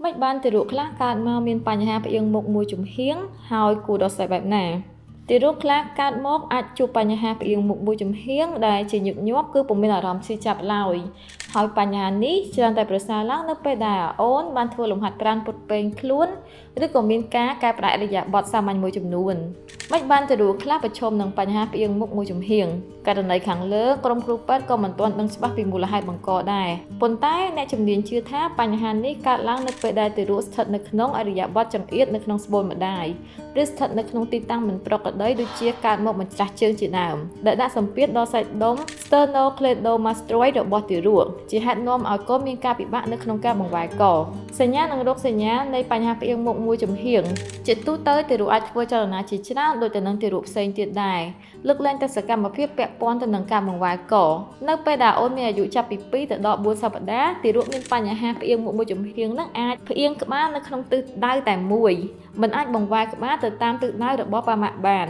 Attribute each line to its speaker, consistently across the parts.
Speaker 1: ម៉េចបានទារកខ្លះកើតមកមានបញ្ហាផ្អៀងមុខមួយចំហៀងហើយគួរដោះស្រាយបែបណាទារកខ្លះកើតមកអាចជួបបញ្ហាផ្អៀងមុខមួយចំហៀងដែលជាញឹកញាប់គឺពុំមានអារម្មណ៍ឈឺចាប់ឡើយហើយបញ្ហានេះច្រើនតែប្រសើរឡើងនៅពេលដែលអូនបានធ្វើលំហាត់ប្រាណពត់ពេងខ្លួនឬក៏មានការកែប្រែឥរិយាបថសាមញ្ញមួយចំនួនម៉េចបានទារកខ្លះប្រឈមនឹងបញ្ហាផ្អៀងមុខមួយចំហៀងករណីខាងលើក្រុមគ្រូពេទ្យក៏មិនទាន់ដឹងច្បាស់ពីមូលហេតុបង្កដែរប៉ុន្តែអ្នកជំនាញជឿថាបញ្ហានេះកើតឡើងនៅពេលដែលទារកស្ថិតនៅក្នុងឥរិយាបថចង្អៀតនៅក្នុងស្បូនម្ដាយឬស្ថិតនៅក្នុងទីតាំងមិនប្រក្រតីដូចជាកើតមកបញ្ច្រាស់ជើងជាដើមដែលដាក់សម្ពាធដល់សាច់ដុំ sternocleidomastoid របស់ទារកជាហេតុនាំឲ្យកូនមានការពិបាកនៅក្នុងការបង្វែរកសញ្ញានិងរោគសញ្ញានៃបញ្ហាផ្អៀងមុខមួយចំហៀងជាទូទៅទារកអាចធ្វើចលនាជាច្រើនដូចទៅនឹងទារកផ្សេងទៀតដែរលើកលែងតែសកម្មភាពពាក់ព័ន្ធទៅនឹងការបង្វែរកនៅពេលដែលអូនមានអាយុចាប់ពី2ទៅដល់4សប្តាហ៍ទារកមានបញ្ហាផ្អៀងមុខមួយចំហៀងនឹងអាចផ្អៀងក្បាលនៅក្នុងទិសដៅតែមួយមិនអាចបង្វែរក្បាលទៅតាមទិសដៅរបស់ប៉ាម៉ាក់បាន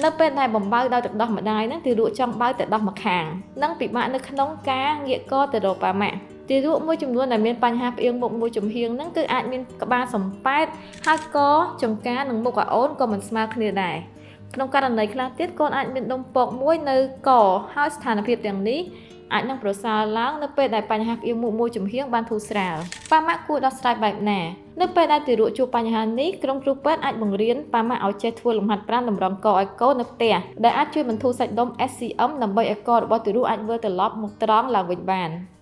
Speaker 1: នៅពេលដែលបំបៅដោយទឹកដោះម្ដាយហ្នឹងទារកចង់បៅតែដោះម្ខាងនិងពិបាកនៅក្នុងការងាកកទៅរកប៉ាម៉ាក់ទារកមួយចំនួនដែលមានបញ្ហាផ្អៀងមុខមួយចំហៀងហ្នឹងគឺអាចមានក្បាលសំប៉ែតហើយកចង្ការនិងមុខអូនក៏មិនស្មើគ្នាដែរក្នុងករណីខ្លះទៀតកូនអាចមានដុំពកមួយនៅកហើយស្ថានភាពទាំងនេះអាចនឹងប្រសើរឡើងនៅពេលដែលបញ្ហាផ្អៀងមុខមួយចំហៀងបានធូរស្រាលប៉ាម៉ាក់គួរដោះស្រាយបែបណានៅពេលដែលទារកជួបបញ្ហានេះក្រុមគ្រូពេទ្យអាចបង្រៀនប៉ាម៉ាក់ឲ្យចេះធ្វើលំហាត់ប្រាណតម្រង់កឲ្យកូននៅផ្ទះដែលអាចជួយបន្ធូរសាច់ដុំ SCM ដើម្បីឲ្យករបស់ទារកអាចវិលត្រឡប់មកត្រង់ឡើងវិញបាន។